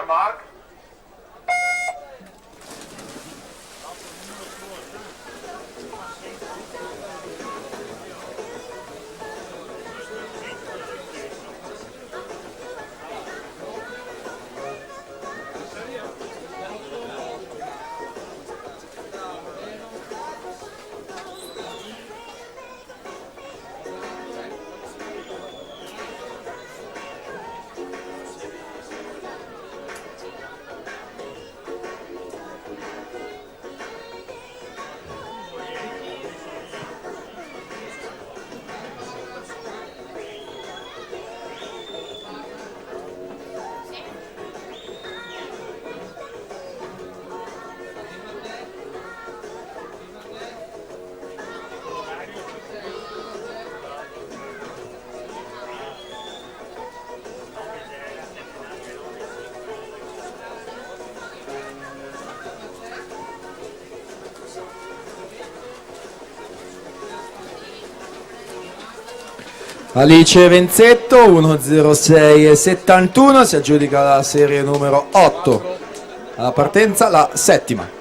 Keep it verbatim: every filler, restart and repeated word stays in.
Mark. Alice Venzetto, uno zero sei e settantuno, si aggiudica la serie numero otto. Alla partenza la settima.